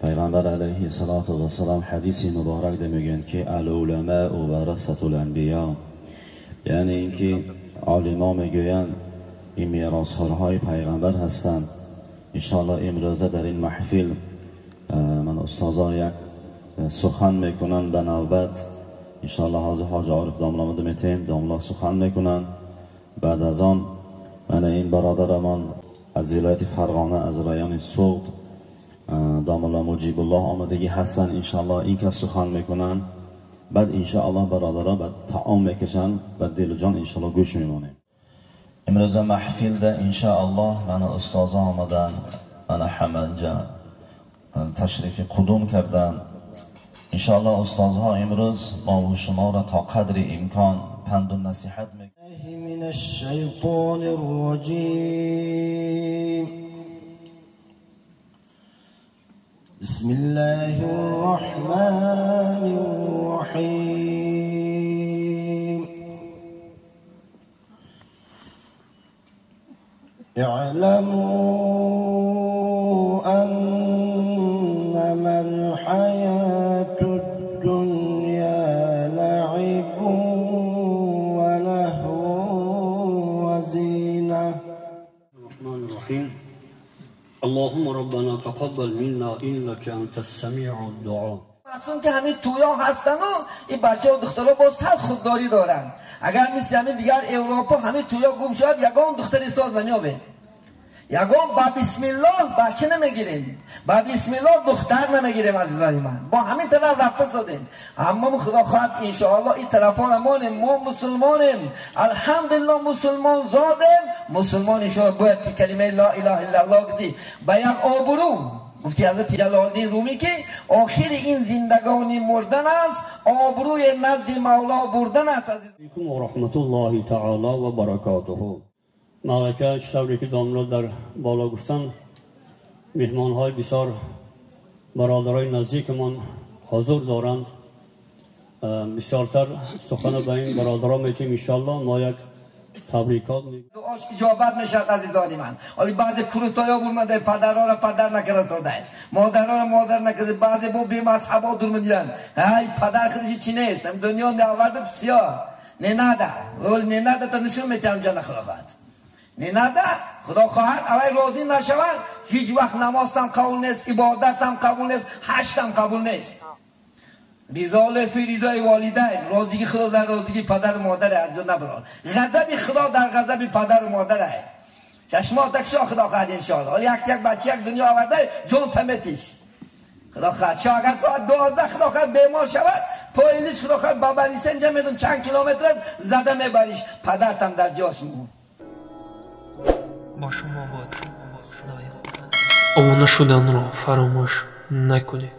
پیغمبر علیه الصلاة و السلام حدیث مبارک ده میگن که العلماء ورثة الانبیاء، یعنی اینکه عالما میگویند این میراث‌های پیغمبر هستند. انشاءالله امروزه در این محفل من استاذا یک سخن میکنن به نوبت. انشاءالله حاضر حاج عارف داملا آمده میتیم، داملا سخن میکنن. بعد از آن من این برادرمان از ولایت فرغانه از رایان سوغد داملا مجیب الله آمدگی هستن، انشاءالله این کس سخن میکنن. بعد انشاءالله برادرها بعد طعام میکشن و دل و جان انشاءالله گوش میمانیم. امروز محفل ده انشاءالله من استاذا آمدن، من همه اینجا تشریف قدوم کردن. انشاءالله استاذها امروز ما و شما را تا قدر امکان پند و نصیحت میکنن. من الشیطان الرجیم. بسم الله الرحمن الرحیم. اعلموا انما الحیاة الدنیا لعب ولهو وزینة. الرحمن الرحیم. اللهم ربنا تقبل منا انك انت السمیع الدعاء. معصوم که همین تویا هستن و این بچه و دخترها با صد خودداری دارن. اگر مثل همین دیگر اروپا همین تویا گم شد یگان دختری ساز نمیابه، یگان با بسم الله بچه نمیگیریم، با بسم الله دختر نمیگیریم. عزیزان من با همین طرف رفته زدیم، اما خدا خواهد انشاءالله این طرفان امانیم. ما مسلمانیم، الحمدلله مسلمان زادیم. مسلمان انشاءالله باید که کلمه لا اله الا الله گفتی با یک آبرو. گفتی حضرت جلال‌الدین رومی که آخر این زندگانی مردن است، آبروی نزد مولا بردن است. علیکم و رحمت الله تعالی و برکاته. ملکه چطوری که داملا در بالا گفتن، مهمانهای بسیار برادرای نزدیکمان حضور دارند. بسیارتر سخن به این برادران میتیم. انشالله ما یک تبریکات دعاش اجابت میشد. عزیزان من حالی بعضی کروتایا برمده پدرها را پدر نکرده ساده، مادرها را مادر نکرده، بعضی با بی مذهبا دور میدیدن. ای پدر خودش چی نیست، دنیا نیاورده بسیار نه نده ول نه نده تا نشون میتیم جان خدا خواهد نه نده خدا خواهد اول راضی نشود هیچ وقت نمازم قبول نیست، عبادتم قبول نیست، حجم قبول نیست. رضا فی رضای والدین، راضیگی خدا در راضیگی پدر و مادر از نبران، غضب خدا در غضب پدر و مادر. چشمات تکشا خدا خواهد انشاءالله. حالا یک یک بچه یک دنیا آورده جون تمتیش خدا خواهد شا اگر ساعت 12 خدا خواهد بیمار شود پایلیش خدا خواهد بابا اینجا میدون چند کیلومتر زده میبریش، پدرتم در جاش میمون. با شما بود صدای обуна шуданро фаромӯш накунед.